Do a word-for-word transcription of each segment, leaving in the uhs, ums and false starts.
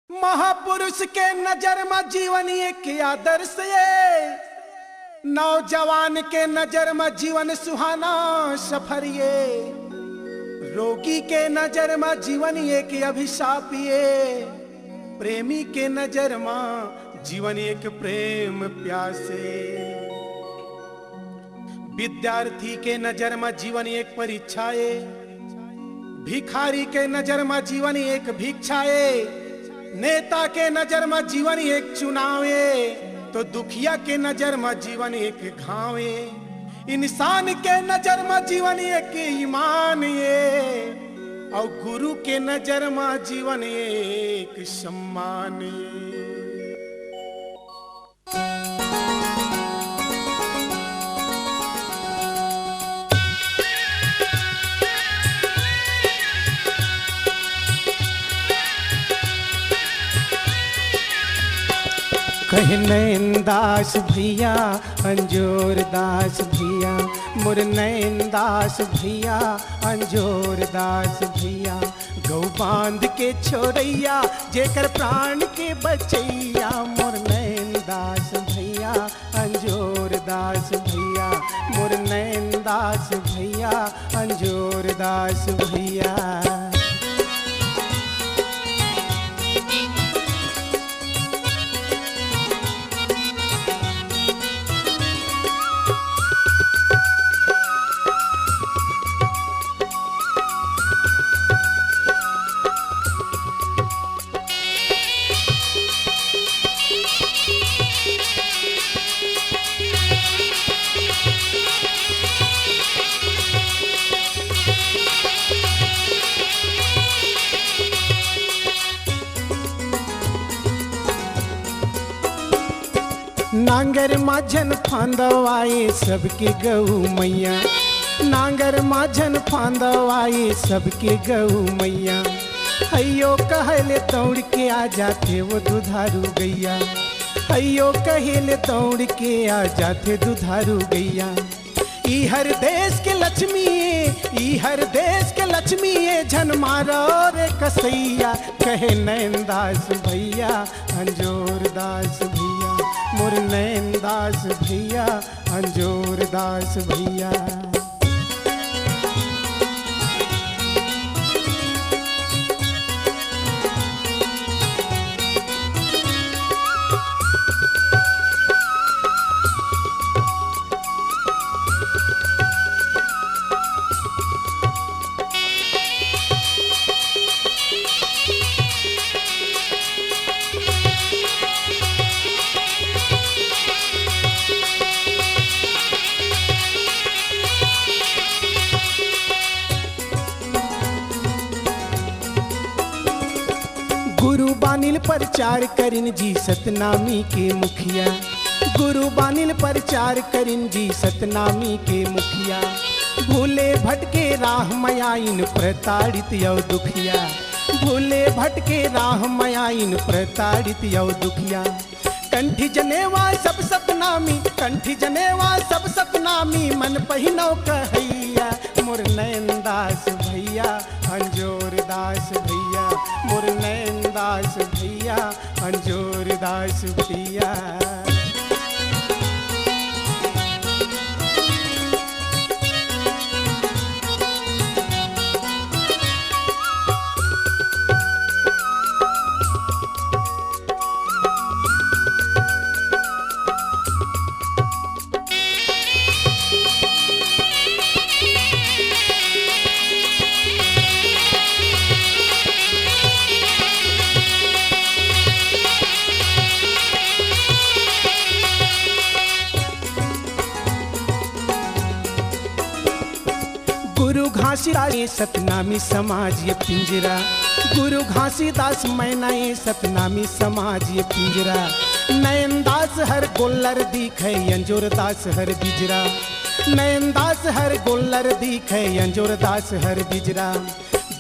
महापुरुष के नजर म जीवन एक आदर्श ये, नौजवान के नजर म जीवन सुहाना सफर ये, रोगी के नजर म जीवन एक अभिशाप ये, प्रेमी के नजर म जीवन एक प्रेम प्यास ये। विद्यार्थी के नजर म जीवन एक परीक्षा ए, भिखारी के नजर म जीवन एक भिक्षा ए, नेता के नजर म जीवन एक चुनाव ए, तो दुखिया के नजर म जीवन एक घाव ए। इंसान के नजर म जीवन एक ईमान ए, अउ गुरु के नजर म जीवन एक सम्मान ए। कहे नैन दास भैया, अंजोर दास भैया, मोर नैन दास भैया, अंजोर दास भैया, गौ बांध के छोरैया, जेकर प्राण के बचैया, मोर नैन दास भैया, अंजोर दास भैया, मोर नैन दास भैया, अंजोर दास भैया। नांगर माझन फांदव आए सबके गऊ मैया, नांगर माझन फांदव आए सबके गऊ मैया। हइयो कहले दौड़ के आ जाथे वो दुधारू गैया, हइयो कहले दौड़ के आ जाथे दुधारू गैया। ई हर देश के लक्ष्मी ए, ई हर देश के लक्ष्मी ए, झन मारो रे कसैया। कहे नैन दास भैया, अंजोर दास भैया, मोर नैन दास भैया, अंजोर दास भैया। गुरु बानिल प्रचार करिन जी सतनामी के मुखिया, गुरु बानिल प्रचार करिन जी सतनामी के मुखिया। भूले भटके राह म आइन प्रताड़ित अउ दुखिया, भूले भटके राह म आइन प्रताड़ित अउ दुखिया। कंठी जनेवा सब सतनामी, कंठी जनेवा सब सतनामी, मन पहिनव कहैया। मोर नैन दास भैया, अंजोर दास भैया, मोर नैन दास भैया, अंजोर दास भैया। गुरु घासीदास ए सतनामी समाज ये पिंजरा, गुरु घासीदास मैना ए सतनामी समाज ये पिंजरा। नैन दास हर गोल्लर दिखे, अंजोर दास हर बिजरा। नैन दास हर गोल्लर दिखे, अंजोर दास हर बिजरा।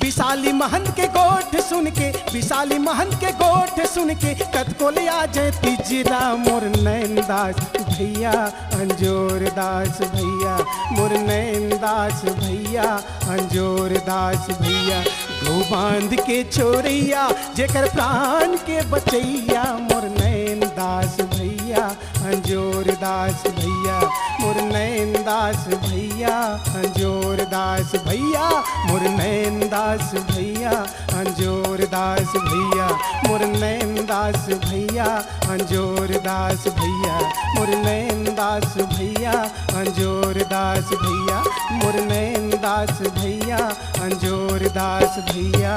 विशाली महंत के गोठ सुन के, विशाली महंत के गोठ सुन के, कतको ले आ जाए तिजरा मोर नैन दास भैया, अंजोर दास भैया, मोर नैन दास भैया, अंजोर दास भैया। घो बांध के छोरैया, जेकर प्राण के बचैया मोर नैन दास भैया, अंजोर दास भैया, मोर नैन दास भैया, अंजोर दास भैया, मोर नैन दास भैया, अंजोर दास भैया, मोर नैन दास भैया, अंजोर दास भैया, मोर नैन दास भैया, अंजोर दास भैया, मोर नैन दास भैया, अंजोर दास भैया।